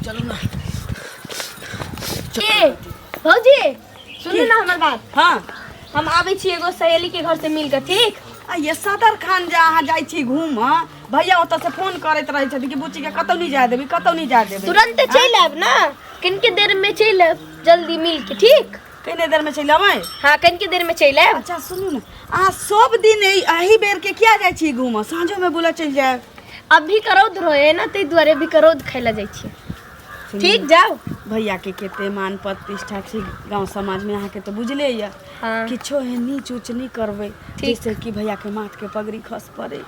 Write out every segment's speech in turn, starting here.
चलू ना। ए भौजी, सुनू ना हमर बात। हाँ। हम आबै छी एगो सहेली के घर से मिल के, ठीक? आ ये सदर खान जा अहाँ जाइ छी घूमऽ, भैया ओतऽ से फोन करैत रहै छथिन कि बुच्ची के कतौ नहि जाय देबै, कतौ नहि जाय देबै। तुरंत चलि आयब ना, कनिके देर में चलि आयब जल्दी मिल के, ठीक? कने देर में चलि अबै? हाँ, कनिके देर में चलि आयब। अच्छा सुनू ने, अहाँ सब दिन एही बेर के किया जाइ छी घूमऽ? साँझो में बुलऽ चलि जायब। अभी करौद रहे ना, ताहि दुआरे अभी करौद खाय लए जाइ छी। ठीक, जाउ। भैया के कते मान प्रतिष्ठा छै गांव समाज में, अहाँके तऽ बुझले यऽ। हाँ। किछो एहन नीच उच नहि करबै ठीक। जैसे कि भैया के माथ के पगड़ी खस पड़े।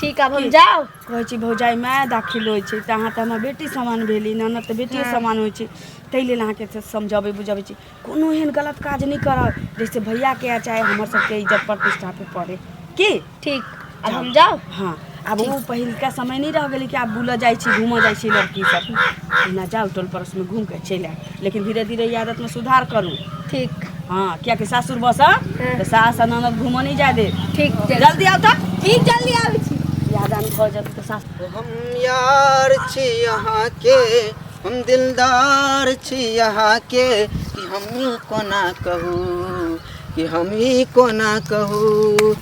ठीक, आब हम जाउ। कहै छी भौजाइ माय दाखिल होइ छै, तऽ अहाँ तऽ हमर बेटी समान भेली, ननद तऽ बेटिए समान होइ छै, ताहि लेल अहाँके से समझबै बुझबै छी, कोनो एहन गलत काज नहि करब जैसे भैयाके आ चाहे हमर सबके इज्जत प्रतिष्ठा पे पड़े। की? ठीक, आब हम जाउ। हाँ, आब ओ पहिलका समय नहि रह गेलै कि आब बुलऽ जाइ छी घूमऽ जाइ छी लड़की सब। ना जाउ, टोल पड़ोसमे घूम के चलि आयब, लेकिन धीरे धीरे ई आदतमे सुधार करू। ठीक। हाँ, कियाकि सासुर बसब तऽ सास आ ननद घूमऽ नहि जाय देब। ठीक, जल्दी आउ तऽ। ठीक, जल्दी आबै छी। याद आन भऽ जायत तऽ सास। हम यार छी अहाँके, हम दिलदार छी अहाँके, कि हम ई कोना कहू, कि हम ई कोना कहू।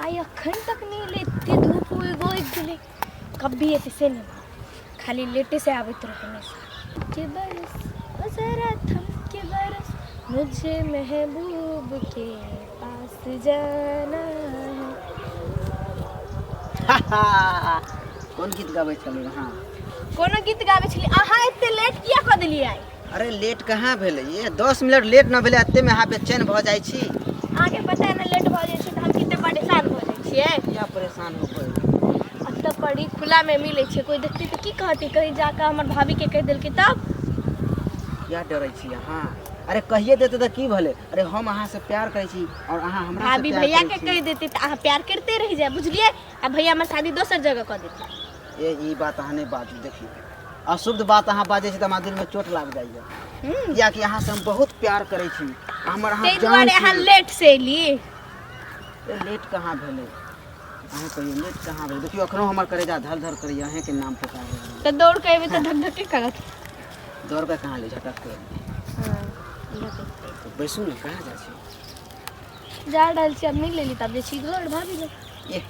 आइ अखन तक नहि एलै, एते धूप उगि गेलै। कभी एते से नहि, खाली लेटे से आबैत रहै हमेशा। के बरस ओ जरा थम के बरस, मुझे महबूब के पास जाना है। कोन गीत गाबै छलहुँ अहाँ? कोनो गीत गाबै छलियै। अहाँ एते लेट किया कऽ देलियै आइ? अरे लेट कहाँ भेलै? ये 10 मिनट लेट न भेलै, एतेमे अहाँ बेचैन भऽ जाइ छी। अहाँके पता है ना, लेट भऽ जाइ छै तऽ हम कते परेशान भऽ जाइ छियै। किया परेशान होबै? एतऽ पर ई खुलामे मिलै छै, कोइ देखतै तऽ की कहतै? कहीं जाकऽ हमर भाभीके कहि देलकै तब? किया डरै छी अहाँ? अरे कहिए देतै तऽ की भेलै? अरे हम अहाँसँ प्यार करै छी और अहाँ हमरा से भाभी प्यार भैया करै के छी। कहि देतै तऽ अहाँ प्यार करिते रहि जायब, बुझलियै? आ भैया हमर शादी दोसर जगह कऽ देतै। ए ई बात अहाँ नहि बाजू। देखियौ, अशुद्ध बात अहाँ बाजै छी तऽ हमरा दिलमे चोट लागि जाइए, कियाकि अहाँसँ हम बहुत प्यार करै छी, हमर अहाँ ताहि जान दुआरे अहाँ छी। लेट से एली। ए, लेट कहाँ भेलै? अहाँ कहियौ, लेट कहाँ भेलै? देखियौ, एखनो हमर करेजा धर धर करैए, अहीँके नाम पुकार रहल। तऽ दौड़ के एबै तऽ धक धक के करत। दौड़ कऽ कहाँ ले, झटक के एलियै। तऽ बैसू ने, कहाँ जाइ छी? जा रहल छी, आब मिल लेली तब जाइ छी घर भाभी लग। एह,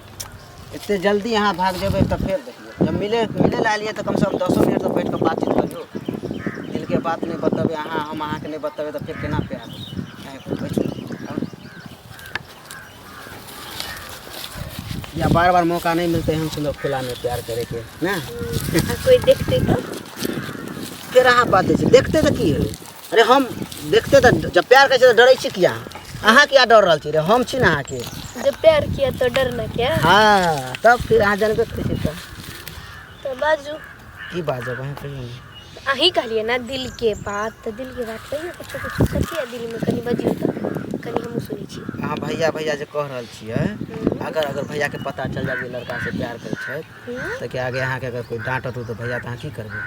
एते जल्दी अहाँ भाग जेबै तऽ फेर देखियौ, जब मिले मिले लए एलियै तऽ कमसँ कम 10 मिनट तऽ बैठ कऽ बातचीत करियौ। दिलके बात नहि बतेबै अहाँ, हम अहाँके नहि बतेबै तऽ फेर केना प्यार होतै? बैठू ने, आउ। या बार बार मौका नहीं मिलते हम सुनो खुला में प्यार करे के ना। आ कोई देखते तऽ? फेर अहाँ बात दै छी, देखते तऽ की हेलै? अरे हम देखते तऽ जब प्यार करै छी तऽ डरै छी किया? अहाँ किया डर रहल छी रे? हम छी ने अहाँके। जब प्यार किया तो डरना क्या? हाँ, तब फिर अहाँ जानबे करै छी तऽ। तऽ बाजू। की बाजब, अहाँ कहियौ ने। अहीं कहलियै ना दिल के बात, तऽ दिल के बात कहियौ कुछो कुछो। कथी है दिल में, कनि बजियौ तऽ कनि हमहूँ सुनै छी। अहाँ भैया भैया जे कह रहल छियै, अगर अगर भैया के पता चल जाय जे लड़का से प्यार करै छै तऽ के आगे अहाँके अगर कोइ डाँटत तऽ भैया, तऽ अहाँ की करबै?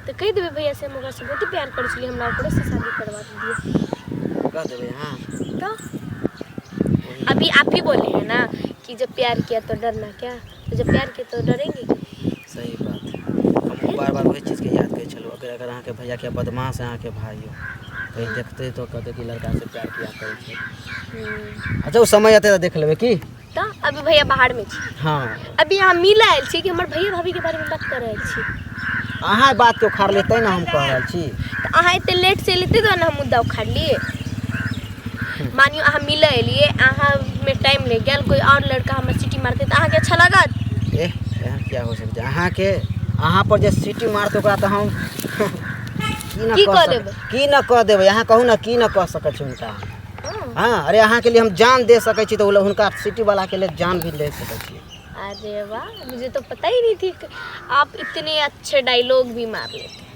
तऽ कहि देबै भैया से हम ओकरासँ बहुते प्यार करै छलियै, हमरा ओकरे से शादी करवा दिअ। कह देबै अहाँ? तो अभी आप ही बोले हैं ना कि जब प्यार किया तो डरना क्या, तो जब प्यार किया तो डरेंगे क्यों? सही बात। हमहूँ बार बार वही चीजके याद करै छलहुँ, अगर अगर अहाँके भैया के बदमाश है अहाँके भाई हो, कहीं देखते तो कहते कि लड़का से प्यार किया करै छै। अच्छा, ओ समय एतै तऽ देख लेबै की। तऽ अभी भैया बाहर में छी? हाँ। अभी अहाँ मिल आयल छी कि हमर भैया भाभी के बारे में बात कर रहल छी? अहाँ बात के उखाड़ले तै ने हम कह रहल छी। तऽ अहाँ एते लेट से एलियै ताहि दुआरे ने हम मुद्दा उखाड़लियै। मानियो अहाँ मिलऽ एलियै, अहाँ में टाइम लागि गेल, कोई और लड़का हमर सीटी मारतै तऽ अहाँके अच्छा लागत? एह, एहन किया हो सकै छै? अहाँके अहाँ पर जे सीटी मारतै ओकरा तऽ हम की न की कह कऽ सकै देबै? की न कह देबै? अहाँ कहू ने, की न कह सकै छी हुनका? हाँ, अरे अहाँके लिए हम जान दे सकै छी तऽ हुनका सिटी वाला के लिए जान भी ले सकै छी। अरे वाह, मुझे तो पता ही नहीं थी कि आप इतने अच्छे डायलॉग भी मार लेते हैं।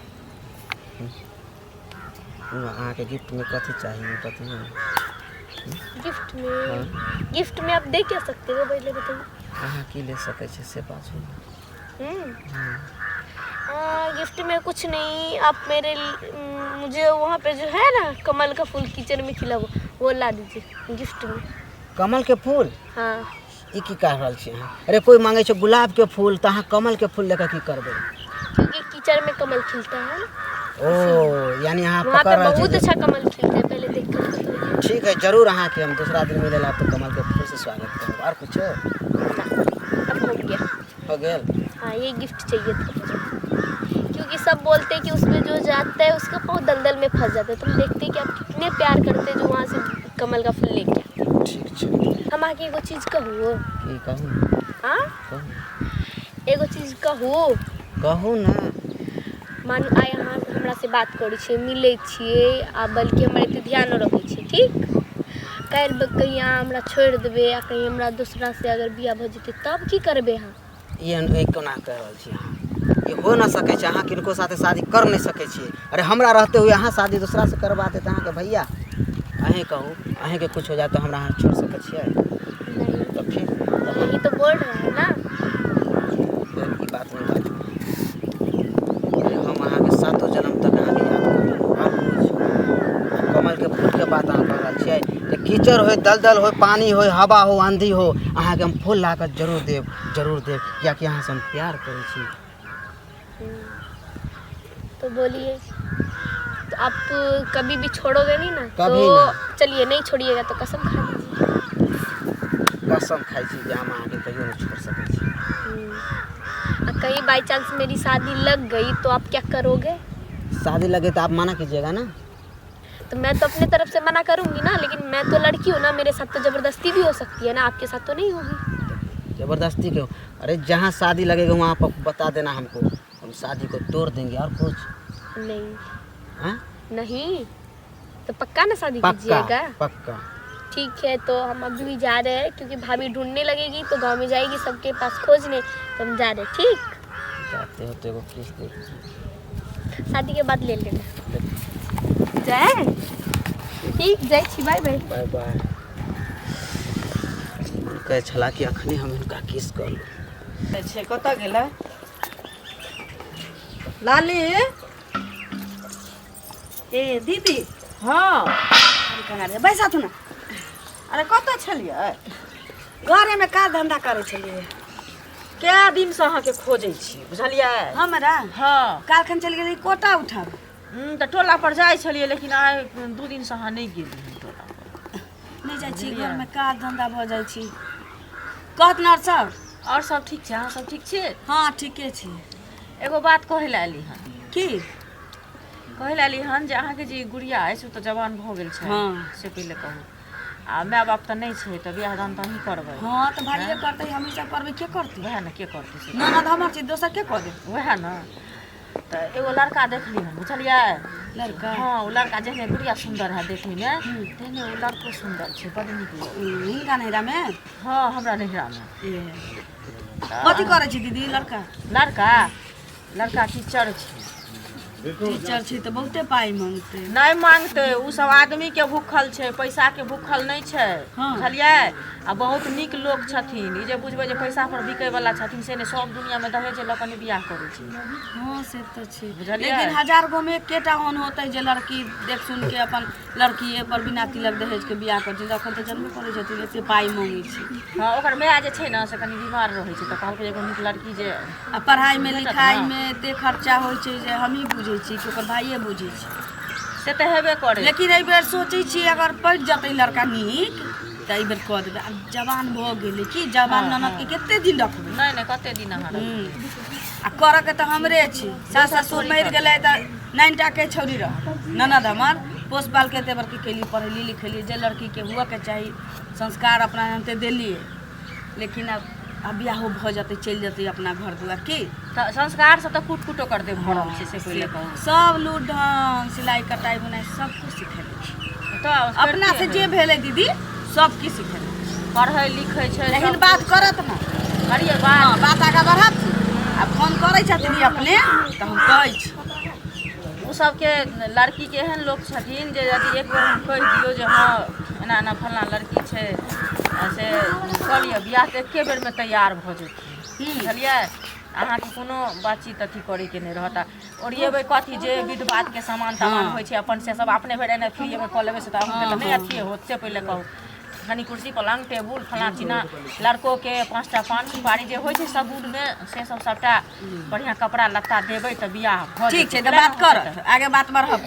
अहाँके गिफ्ट में कथी चाहिए, बतैयौ ने। गिफ्ट में? गिफ्ट में आप दे क्या सकते हो, पहले बताइए। अहाँ की ले सकै छी से बाजू ने। गिफ्ट में कुछ नहीं, आप मेरे मुझे वहाँ पे जो है ना कमल का फूल किचन में खिला, वो ला दीजिए गिफ्ट में। कमल के फूल? हाँ। ई की कह रहल छी अहाँ? अरे कोई मांगे छै गुलाब के फूल तऽ अहाँ कमल के फूल लेकर की करबै? क्योंकि कीचड़ में कमल खिलता है ना। ओ यानी अहाँ वहाँ पे पकड़ रहल बहुत छी। अच्छा कमल खिलता है, पहले देख कर बताइए। ठीक है, जरूर अहाँके हम दूसरा दिन मिले ला तो कमल के फूल से स्वागत करब। और कुछो? ना, अब हो गया। हो गेल? हाँ, ये गिफ्ट चाहिए था मुझे, क्योंकि सब बोलते हैं कि उसमें जो जाता है उसका पाँव दलदल में फंस जाता है। तुम देखते हैं कि आप कितने प्यार करते हैं जो वहाँ से कमल का फूल लेके आते हैं। ठीक छै। हम आके एगो चीज़ कहूँ? की कहू ने? हाँ, कहू। एगो चीज़ कहूँ? कहू ने। मानू आइ अहाँ हमरा से बात करै छियै, मिलै छियै, आ बल्कि हमर एते ध्यानो रखै छियै, ठीक? काल्हि कहीं अहाँ हमरा छोड़ि देबै आ कहीं हमरा दोसरा से अगर बियाह भऽ जेतै तब की करबै अहाँ? ई ई कोना कहि रहल छी अहाँ? ई हो न सकै छै, अहाँ किनको साथे शादी कर नहि सकै छियै। अरे हमरा रहते हुए अहाँ शादी दोसरा से करबा देत अहाँके भैया? अहें कहू, अहेंके कुछ हो जाए तऽ हमरा अहाँ छोड़ि सकै छियै? नहीं। तऽ फिर? यही तो बोल रहे हैं ना। फिर ई बात नहि बाजू। अरे हम अहाँके सातो जन्म तक अहाँके याद करब। और कुछ? कमल के फूल के बात अहाँ कह रहल छियै तऽ कीचड़ होय, दलदल होय, पानी होय, हवा हो, आंधी हो, अहाँके हम फूल ला कऽ जरूर देब, जरूर देब, कियाकि अहाँसँ हम प्यार करै छी। तो बोलिए, तो आप कभी भी छोड़ोगे नहीं ना? कभी तो नहीं। चलिए, नहीं छोड़िएगा तो कसम खा लीजिए। कसम खाइ छी जे हम अहाँके कहियो नहि छोड़ि सकै छी। और कहीं बाई चांस मेरी शादी लग गई तो आप क्या करोगे? शादी लगे तो आप मना कीजिएगा ना? तो मैं तो अपने तरफ से मना करूंगी ना, लेकिन मैं तो लड़की हूँ ना, मेरे साथ तो जबरदस्ती भी हो सकती है ना, आपके साथ तो नहीं होगी। जबरदस्ती क्यों? अरे जहाँ शादी लगेगा वहाँ पर बता देना हमको, हम शादी को तोड़ देंगे। और कुछ? नहीं। हाँ? नहीं तो पक्का ना शादी पक्का कीजिएगा? पक्का। ठीक है, तो हम अभी भी जा रहे हैं, क्योंकि भाभी ढूंढने लगेगी तो गांव में जाएगी सबके पास खोजने, तो हम जा रहे हैं, ठीक? जाते हो तो एगो किस दे दीजिए। शादी के बाद ले लेना। जाए? ठीक, जाइ छी, बाय बाय। Bye bye. कहै छला कि अखने हम हिनका किस कर लू। छै कतऽ गेलै लाली? ए दीदी। हाँ। अरे कना रे, बैसा तू ना। अरे कतऽ छलियै? घरेमे काज धंधा करै छलियै। कए दिनसँ अहाँके खोजै छी, बुझलियै? हमरा? हाँ। काल्हिखन चलि गेली कोटा उठाब। तऽ टोला पर जाइ छलियै, लेकिन आइ 2 दिनसँ अहाँ नहि गेलियै टोला पर। नहि जाइ छी, घरमे काज धंधा भऽ जाइ छी। कहत ने और सब? और सब ठीक छै, अहाँ सब ठीक छी? हाँ ठीके छी। एगो बात कहै लए एली हन। की? कहै लए एली हन जे अहाँके जे गुड़िया अछि ओ तऽ जवान भऽ गेल छै। हाँ। से पहिले कहू, आ माय बाप तऽ नहि छै, तऽ बियाह दान तऽ अहीं करबै। हाँ तऽ भाइये करतै, हमही सब करबै, के करतै? वएह ने, के करतै से? ननद हमर छै, दोसर के कऽ देत? वएह ने, तऽ एगो लड़का देखली हन, बुझलियै? लड़का? हाँ, ओ लड़का जेहने गुड़िया सुन्दर है देखैमे तेहने ओ लड़को सुन्दर छै, बड नीक लोक। हिनका नैहरामे? हाँ, हमरा नैहरामे। कथी करै छै दीदी लड़का? लड़का लड़का टीचर छै। टीचर छै तऽ बहुते पाइ मांगतै। नहि मांगतै, ओ सब आदमी के भूखल छै, पैसा के भूखल नहि छै। हाँ। बुझलियै? आ बहुत नीक लोक छथिन। ई जे बुझबै जे पैसा पर बिकै वाला छथिन से नहि, सब दुनिया मे दहेज लऽ कऽ नहि बियाह करै छै। हाँ से तऽ छै, बुझलियै? लेकिन 1000 गो मे एकेटा ओहन होतै जे लड़की देख सुन के अपन लड़कीए पर बिना तिलक दहेज के बियाह करै छै। अखन तऽ जनबे करै छथिन, एते पाइ मांगै छै। हाँ, ओकर माय जे छै ने से कनि बीमार रहै छै, तऽ कहलकै एगो नीक लड़की जे आ पढ़ाई में लिखाई में एते खर्चा होइ छै जे हमही बुझै छी कि ओकर भाइये बुझै छै? से तऽ हेबे करै। लेकिन एहि बेर सोचै छी अगर पढ़ि जेतै लड़का नीक तऽ एहि बेर कऽ देबै। आब जवान भऽ गेलै कि जवान ननद के कते दिन रखबै? नहि नहि, कते दिन अहाँ रखबै? आ करऽ के तऽ हमरे छी। सास ससुर मरि गेलै तऽ 9 टा के छौरी रह ननद हमर, पोस पाल के एते बड़की केली, पढ़ेली लिखेली, जे लड़की के हुअ के चाही संस्कार अपना जानते देलियै, लेकिन अब बियाहो भऽ जेतै, चलि जेतै अपना घर दुआर की। संस्कार सब तऽ कूट कूट ओकर देह भरल छै, से पहिले कहू। सब लूट ढंग सिलाई कटाई बुनाई सब कुछ सिखेले छी। तऽ अपना से जे भेलै दीदी सब किछु सिखेले। पढ़ै लिखै छै। लेकिन बात करत ना? करियै बात। हाँ, बात आगाँ बढ़त। आ फोन करै छथिन ई अपने तऽ हम कहै छी। ओ सबके लड़की के एहन लोक छथिन जे यदि एक बेर हम कहि दियौ जे हँ एना एना फल्लाँ लड़की छै से कऽ लिअ बियाह, तऽ एके बेरमे तैयार भऽ जेथिन, बुझलियै? अहाँके कोनो बातचीत अथी करैके नहि रहत। आ ओरिएबै कथी जे विध बाधके सामान तामान होइ छै अपन, से सब अपने भरि एना फ्रीएमे कऽ लेबै, से तऽ अहाँके तऽ नहि अथिए होत, से पहिले कहू। कनि कुर्सी पलङ्ग टेबुल फलाँ चिल्लाँ लड़कोके 5टा पान सुपारी जे होइ छै शगुनमे से सब सभटा बढ़िआँ कपड़ा लत्ता देबै तऽ बियाह भऽ ठीक जेतै। छै तऽ बात करत आगे बात बढ़ब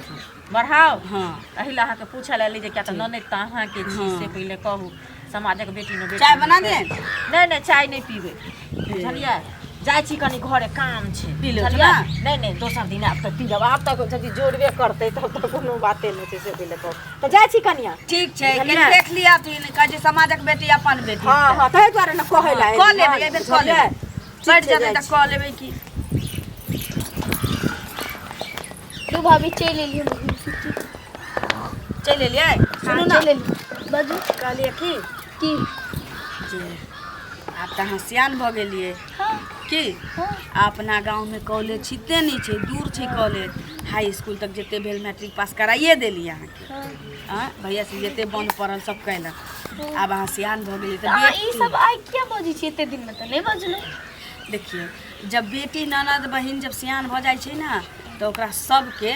बढ़ाउ हँ एहि लए अहाँके पूछऽ लए एली जे किया तऽ ननैद तऽ अहाँके छी से पहिले कहू समाजक बेटी ने बेटी चाय बना दे नहि नहि चाय नहि पीबै बुझलियै जाइ छी कनि घरे काम छै पी लेब बुझलियै ने? नहि नहि दोसर दिन आब तऽ पीब आब तक यदि जोड़बे करतै तब तऽ कोनो बाते नहि छै से पहिले कहू तऽ जाइ छी कनिया ठीक छै बुझलियै? देख लिअ अथिन कहै छै समाजक बेटी अपन बेटी हँ हँ ताहि दुआरे ने कहै लए कऽ लेबै एहि बेर कऽ लेबै ठीक बैठ छै, जेतै जाइ तऽ छी। कऽ लेबै की दू भाभी चलि एलियै हम घूमि फिर के। चलि एलियै हाँ, सुनू ने चलि एलियै बाजू कहलियै की की जे आब तऽ अहाँ सियान भऽ गेलियै हाँ की हाँ अपना गाँवमे कॉलेज छिते नहि छै दूर छै कॉलेज हाई स्कूल तक जते भेल मैट्रिक पास कराइए देली अहाँके हाँ आँ भैया से जते बन्द पड़ल सब कयलक आब अहाँ सियान भऽ गेलियै तऽ अहाँ तऽ ई सब आइ किया बजै छी एते दिनमे तऽ नहि बजलहुँ देखियौ जब बेटी ननद बहिन जब सियान भऽ जाइ छै ने तऽ ओकरा सबके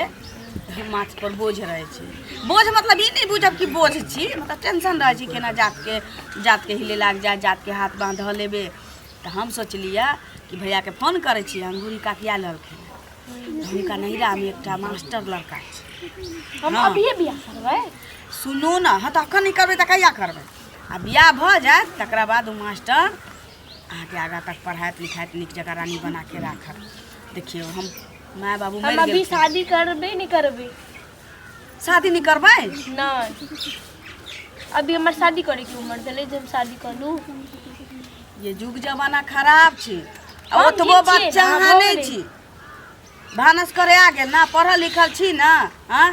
माथ पर बोझ रहै छै बोझ मतलब ई नहि बुझब कि बोझ छी मतलब टेंशन रहै छै केना जातके जातके हिले लागि जाय जातके हाथ बाँह धऽ लेबै तऽ हम सोचलियै कि भैयाके फोन करै छियै अंगूरी काकी आयल रहलखिन हुनका नैहरामे एकटा मास्टर लड़का छै हम हाँ। अभिये बियाह करबै सुनू ने हँ तऽ एखन नहि करबै तऽ कहिया करबै आ बियाह भऽ जायत तकरा बाद ओ मास्टर अहाँके आगाँ तक पढ़ायत लिखायत नीक जकाँ रानी बनाके राखत देखियौ हम माय बाबू हम मरि अभी गेलखिन शादी करबे नहि करबै शादी नहि करबै नहि अभी हमर शादी करैके उमर भेलै जे हम शादी करू ये युग जमाना खराब छै आ हम ओतबो ठीक छियै बच्चा ने, अहाँ भऽ नहि गेलै। छी भानस करे आ गेल ना पढ़ल लिखल छी ना आँ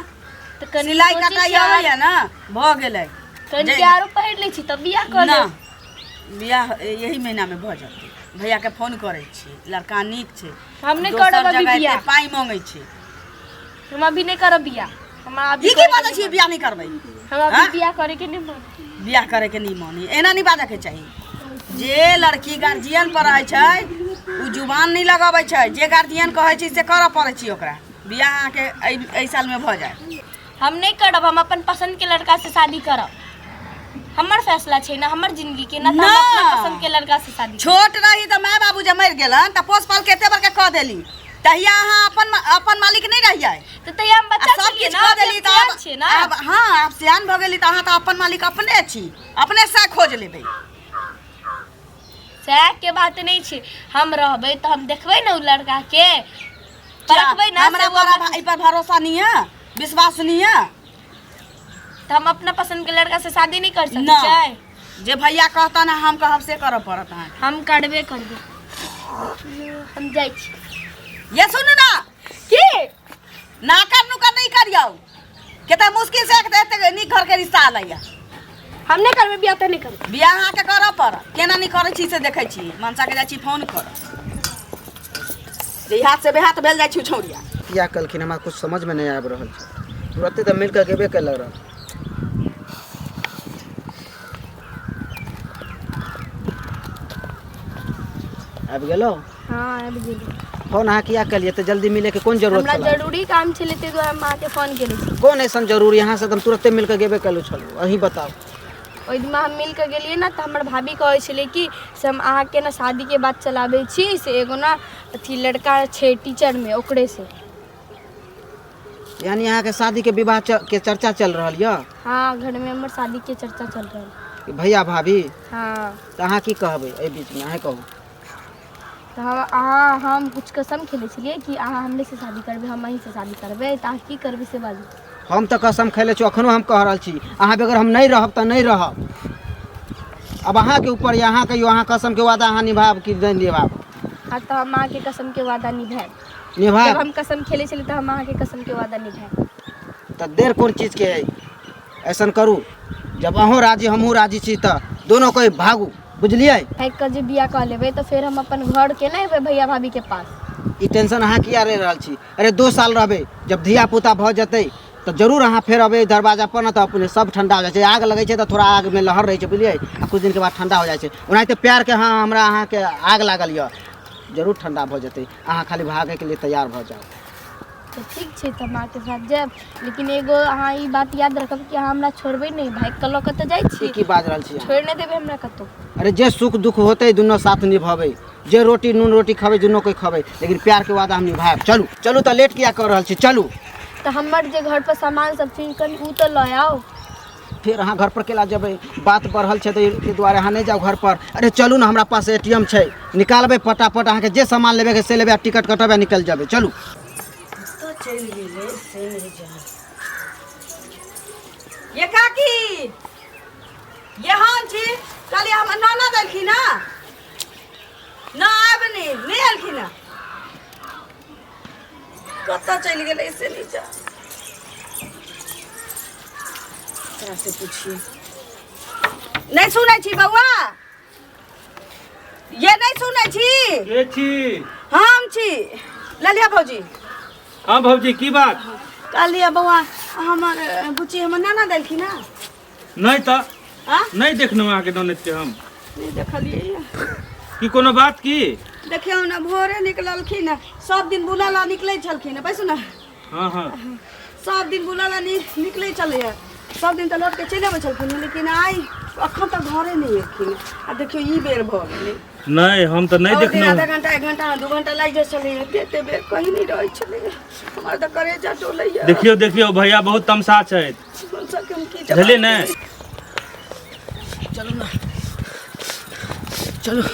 तऽ कनि सिलाई सोचै कटाइ छियै आबैया ना भऽ गेलै कनि जे- आरो पढ़ि लै छी तब बियाह कऽ ना लेब बियाह यही महीनामे भऽ जेतै भैयाके फोन करै छी लड़का नीक छै हम नहि दोसर करब अभी जगह एते बियाह पाइ मांगै छै हम अभी नहि करब बियाह हमरा अभी ई की करैके बाजै नहि छियै मन। बियाह नहि करबै हमरा अभी हाँ? बियाह करैके नहि मन बियाह करैके नहि मन अइ। एना नहि बाजऽके चाही जे लड़की गार्जियन पर रहै छै ओ जुबान नहि लगबै छै जे गार्जियन कहै छै से करऽ पड़ै छै ओकरा बियाह अहाँके एहि एहि सालमे भऽ जायत हम नहि करब हम अपन पसंद के लड़का से शादी करब हमर फैसला छै ना हमर जिंदगी के ना तऽ हम अपना ना। पसंद के लड़का से शादी करब। छोट रही तऽ माय बाबू जे मरि गेलन तऽ पोस पाल के एते बड़का कऽ देली तहिया अहाँ अपन अपन मालिक नहि रहियै तऽ तहिया हम आ बच्चा सब छलियै किछु ना कऽ अभी देली हम तऽ सियान आब छियै ना आब हँ आब सियान भऽ गेली तऽ अहाँ तऽ अपन मालिक अपने छी अपने से खोज लेबै सएह के बात नहि छै हम रहबै तऽ हम देखबै ने ओ लड़का के परखबै ना हमरा से ओ पर हमर- एहि पर भरोसा नहीं है विश्वास नहीं है तऽ हम अपना पसंद के लड़का से शादी नहीं कर सकै ना। छियै जे भैया कहता ना हम कहब से करऽ पड़त अहाँके हम करबे करबै हम जाइ छी ये सुनू ना की नाकर नुकर नहीं करियौ कते मुश्किल से एते नीक घर के रिश्ता आलैया हम नहि करबै बियाह तऽ नहि करबै बियाह अहाँके करऽ पड़त केना नहि करै छी से देखै छी मनसा के जाइ छी फोन करऽ देहात से बेहात भेल जाइ छी छौड़िया किया कहलखिन हमरा कुछ समझमे नहि आबि रहल छै तुरते तऽ मिल कऽ गेबे कयलक रहए आबि गेलौ हँ आबि गेली फोन अहाँ किया केलियै तऽ जल्दी मिलैके कोन जरूरत हमरा छलै जरूरी काम छलै ताहि दुआरे हम अहाँके फोन केने छी कोन अइसन जरूरी अहाँ से तऽ हम तुरते मिल कऽ गेबे केलहुँ छलहुँ अहीं बताउ ओहि दिना हम मिल कऽ गेलियै ने तऽ हमर भाभी कहै छलै कि से हम अहाँके ने शादीके बात चलाबै छी से एगो ने अथी लड़का छै टीचरमे ओकरेसँ यानी अहाँके शादीके विवाह के चर्चा चल रहल यऽ हँ घरमे हमर शादीके चर्चा चल रहल कि भैया भाभी हँ तऽ अहाँ की कहबै एहि बीचमे अहाँ कहू तऽ हम अहाँ हम कुछ कसम खेले छलियै कि अहाँ हमरेसँ शादी करबै हम अहीँसँ शादी करबै तऽ अहाँ की करबै से बाजू हम तऽ कसम खेले छी अखनो हम कह रहल छी अहाँ बगैर हम नहि रहब तऽ नहि रहब अब अहाँके ऊपर यऽ अहाँ कहियौ अहाँ कसमके वादा अहाँ निभायब कि नहि निभायब हँ तऽ हम अहाँके कसमके वादा निभायब जब निभायब हम कसम खेले छलियै तऽ हम अहाँके कसमके वादा निभायब तऽ देर कोन चीजके है ऐसन करू जब अहूँ राजी हमहूँ राजी छी तऽ दोनो कोइ भागू बुझलियै भागि कऽ जे बियाह कऽ लेबै तऽ फेर हम अपन घर केना एबै भैया भाभीके पास ई टेंशन अहाँ किया रहि रहल छी अरे 2 साल रहबै जब धिया पुता भऽ जेतै तऽ जरूर अहाँ फेर अबै दरवाजा पर ने तऽ अपने सब ठंडा हो जाइ छै आग लगै छै तऽ थोड़ा आगमे लहर रहै छै बुझलियै आ कुछ दिनके बाद ठंडा हो जाइ छै ओनाहिते प्यारके हँ हमरा अहाँके आग लागल यऽ जरूर ठंडा भऽ जेतै अहाँ खाली भागैके लिए तैयार भऽ जाउ अच्छा ठीक छै तऽ हम अहाँके साथ जायब, लेकिन एगो अहाँ ई बात याद रखब कि अहाँ हमरा छोड़बै नहि। भागि कऽ लऽ कऽ तऽ जाइ ई छी, की बाजि रहल छी अहाँ? छोड़ि नहि देबै हमरा कतहु। अरे जे सुख दुख होतै दुनू साथ निभेबै, जे रोटी नून रोटी खबै दुनू कोइ खबै, लेकिन प्यारके वादा हम निभायब। चलू चलू, तऽ लेट किया कऽ रहल छी? चलू। तऽ हमर जे घर पर सामान सब छै कनि ओ तऽ लऽ आउ। फेर अहाँ घर पर केला जेबै? बात बढ़ल छै तऽ एहि दुआरे अहाँ नहि जाउ घर पर। अरे चलू ने, हमरा पास ATM छै, निकालबै फटाफट, अहाँके जे सामान लेबेके से लेबै आ टिकट कटेबै आ निकलि जेबै। चलू। कतऽ चलि गेलै से नहि जानि। ये काकी, ये हम छी। कहलियै हमर ननद एलखिन हँ न? आब नहि नहि एलखिन हँ। कतऽ चलि गेलै से नहि जानि। तोरा से पूछिए। नहि सुनै छी बौआ? ये नहि सुनै छी? के छी? हम छी ललिया भौजी। हाँ भौजी, की बात? कहलियै बौआ, हमर बुच्ची, हमर नाना देलखिन हँ? नहि तऽ। आँ? नहि देखलहुँ अहाँके ननद के हम। नहि देखलियै? की कोनो बात की? देखियौ ने, भोरे निकललखिन हँ। सब दिन बुलऽ ला निकलै छलखिन हँ। बैसू ने। हाँ हाँ। सब दिन बुलऽ ला निकलै छलैए, सब दिन तऽ लौट के चलि अबै छलखिन, लेकिन आइ अखन तक घरे नहि एलखिन आ देखियौ ई बेर भऽ गेलै। नहि, हम तऽ नहि आओर दिन देखलहुँ। आधा घंटा, एक घंटा, 2 घंटा लागि जाइ छलैए, एते एते बेर कहीं नहि रहै छलैए। हमर तऽ करेजा डोलैए। देखियौ देखियौ, भैया बहुत तमसा छथि। सबके हम की जवाब बुझलियै ने? देबै? चलू ने, चलू।